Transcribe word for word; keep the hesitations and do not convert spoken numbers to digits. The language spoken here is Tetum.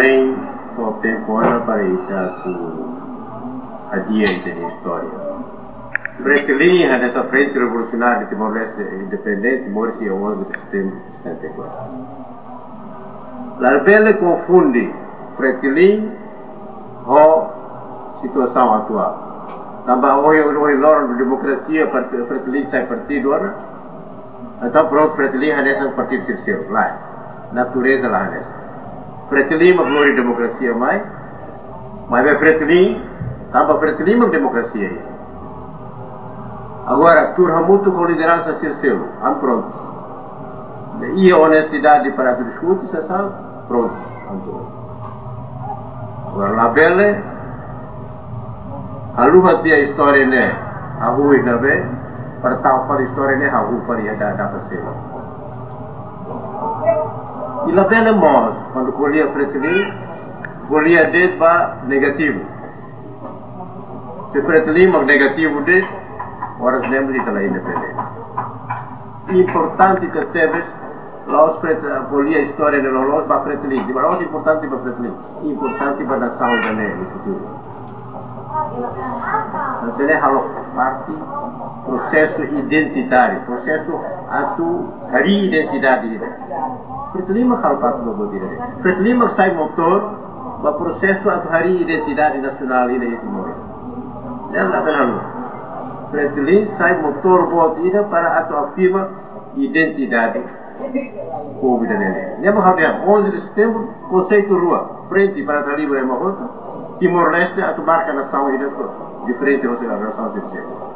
Bem, só tempu ona para ita atu hadi'a ita-nia istória. Fretilin hanesan Frente Revolucionária de Timor-Leste Independente, moris iha onze de setembro de setenta e quatro. Labele konfunde Fretilin ho situasaun atuál. Tanba ohin, ohin loron demokrasia, partidu, Fretilin sai partidu ona. Entaun prontu, Fretilin hanesan partidu sira seluk. Lae, natureza la hanesan. Fretilin mak lori demokrasia mai, maibé Fretilin, tanba Fretilin mak demokrasia. Agora, tuur hamutuk ho lideransa sira seluk, ami prontu. Ne'e iha onestidade para atu diskute, sasán, prontu, ami prontu. Agora, labele haluha tiha istória ne'e hahú iha ne'ebé, para tau fali istória ne'e hahú fali iha data, data seluk. I labele mós, kuandu ko'alia Fretilin, ko'alia de'it ba negativu. Se Fretilin mak negativu de'it, oras ne'e ita la independente. Importante tebes, la'ós Fret-, ko'alia istória ne'e loloos ba Fretilin. Di ba la'ós importante ba Fretilin. Importante ba nasaun ida-ne'e no futuru. Entaun ne'e halo parte prosesu identitáriu, prosesu atu harii identidade ida. Fretilin mak halo parte do bodira. Fretilin mak sai motór ba prosesu atu harii identidade nasionál ida iha Timor. Ne'e labele haluha. Fretilin sai motór boot ida para atu afirma identidade povu ida-ne'e. Ne'e mak ha'u dehan, onze de setembro, konseitu rua, Frente para Atu Halibur Ema Hotu, Timor-Leste atu marka nasaun ida diferente hosi nasaun sira seluk.